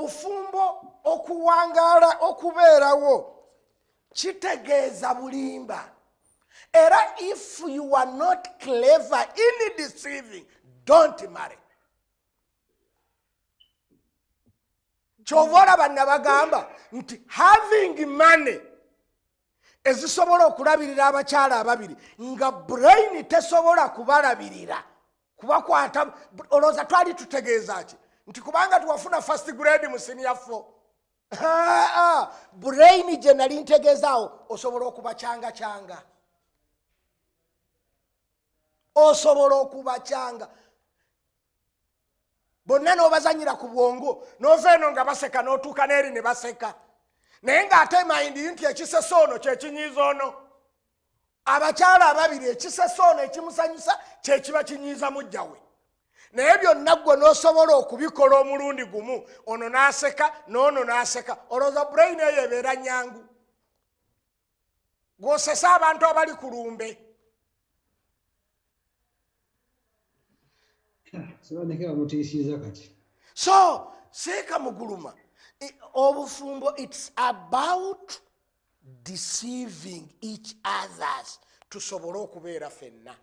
Obufumbo okuwangaala okubeerawo kitegeeza bulimba. Era if you are not clever in deceiving, don't marry. Kyova olaba nabagamba nti having money ezisobola okulabirira abakyala ababiri nga brain tesobola kubalabirira kubakwata. Olowooza twali tutegeeza ki? Nti kubanga tuwafuna first grade mu senior 4, brain gye nali ntegeezaawo osobola okubacyanga, osobola okubacyanga bonna n'obazanyira ku bwongo, n'ova eno nga baseka, n'otuuka n'eri ne baseka, naye ng'ate mind nti ekisesa ono kyekinyiiza ono. Abakyala ababiri, ekisesa ono ekimusanyusa kyekiba kinyiiza mujjawe, naye byonna ggwe n'osobola okubikola omulundi gumu, ono n'aseka n'ono n'aseka. Olowooza brain eyo ebeera nyangu gw'osesa abantu abali ku lumbe? Sibandeke bamutiisiza kati. So seeka muguluma, obufumbo, it's about deceiving each others tusobole okubeera ffenna.